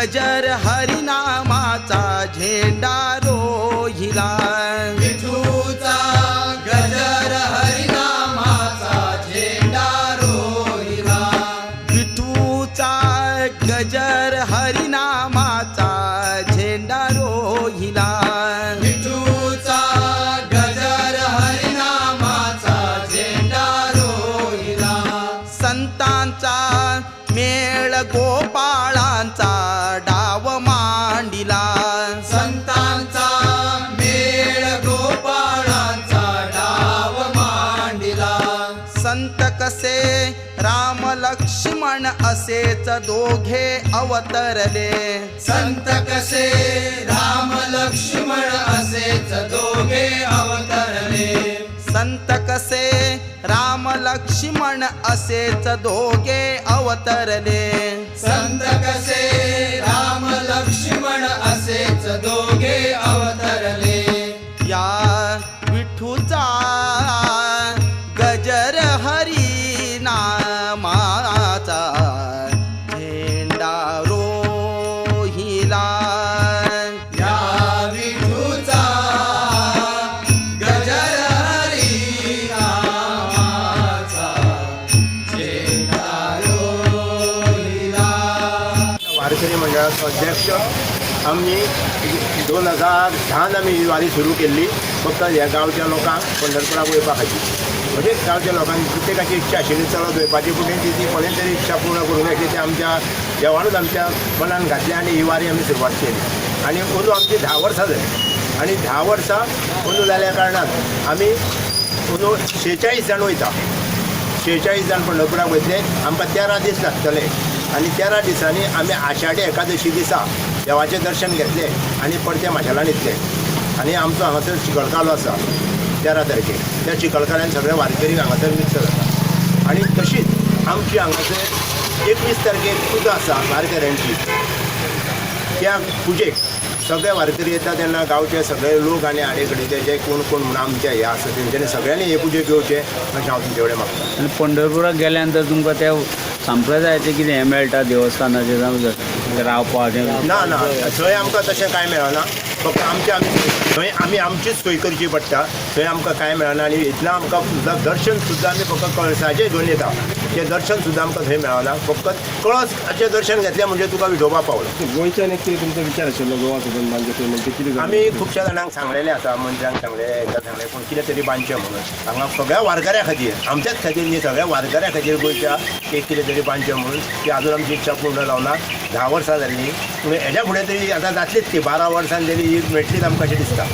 गजर हरिनामाचा झेंडा रोहिला. विठूचा गजर हरिनामाचा झेंडा रोहिला. विठूचा गजर हरिनामाचा झेंडा रोहिला. विठूचा गजर हरिनामाचा झेंडा रोहिला. संतांचा मेळ गोपाळांचा डाव मांडिला. संतांचा मेळ गोपाळांचा डाव मांडिला. संत कसे राम लक्ष्मण असेच दोघे अवतरले. संत कसे राम लक्ष्मण असेच दोघे अवतरले. संत कसे राम लक्ष्मण असेच दोघे अवतरले. संत कसे राम लक्ष्मण असेच दोघे अवतरले. या विठूचा गजर हरी नामाचा झेंडा रोहिला. या विठूचा गजर हरी नामाचा झेंडा रोहिला. वारकरी मंडळाचो अध्यक्ष. आमी 2010 आमी ही वारी सुरू केल्ली, फक्त ह्या गांवच्या लोकांक पंढरपुराक वयपा खातीर. म्हणजे गांवच्या लोकांक प्रत्येकाची इच्छा आशिल्ली चलत वयपाची, पूण ती ती कोणें तरी इच्छा पूर्ण करूंक नासली. ती आमच्या देवानूच आमच्या मनान घातली आनी ही वारी आमी सुरवात केली. आनी अंदू आमची 10 वर्सां जाली आनी 10 वर्सां अंदू जाल्या कारणान आमी अंदू 46 जाण वयता. 46 जाण पंढरपुराक वयतले. आमकां 13 दीस लागतले आनी 13 दिसांनी आमी आषाढी एकादशी दिसा देवाचें दर्शन घेतले आनी परते माशेलान येतले. आनी आमचो हांगासर चिखलकालो आसा 13 तारखेक. त्या चिखलकाल्यान सगळे वारकरी हांगासर मिक्स जाता. आनी तशीच आमची हांगासर 21 तारखेक पुजा आसा वारकऱ्यांची. त्या पुजेक सगळे वारकरी येता तेन्ना गांवचे सगळे लोक आनी आडे जे कोण कोण म्हणून आमचे हे आसा तेंच्यांनी सगळ्यांनी हे पुजेक येवचें अशें हांव तुमचे कडेन मागता. आनी पंढरपुराक गेल्या नंतर तुमकां त्या संप्रदायाचें कितें हें मेळटा देवस्थानाचें जावं रावपाचें? ना ना, थंय आमकां तशें कांय मेळना. फक्त आमचे आमी थंय आमी आमचीच सोय करची पडटा. थंय आमकां कांय मेळना. आनी इतलें आमकां सुद्दां दर्शन सुद्दां आमी फक्त कळसाचें घेवन येता. तें दर्शन सुद्दां आमकां थंय मेळना. फक्त कळसाचें दर्शन घेतलें म्हणजे तुका विठोबा पावलो. गोंयच्यान एक कितें तुमचो विचार आशिल्लो गोवा सोडून बांदचें तें, म्हणजे कितें जालें? आमी खुबश्या जाणांक सांगलेलें आसा, मनशांक सांगलें, हेंकां सांगलें, पूण कितें तरी बांदचें म्हणून हांगा सगळ्या वारकऱ्यां खातीर, आमच्याच खातीर न्ही, सगळ्या वारकऱ्यां खातीर गोंयच्या एक कितें तरी बांदचें म्हणून. ती आजून आमची इच्छा पूर्ण जावना. 10 वर्सां जाल्लीं, पूण हेज्या फुडें तरी आतां जातलीच ती. 12 वर्सां तरी ही मेळटलीच आमकां अशें दिसता.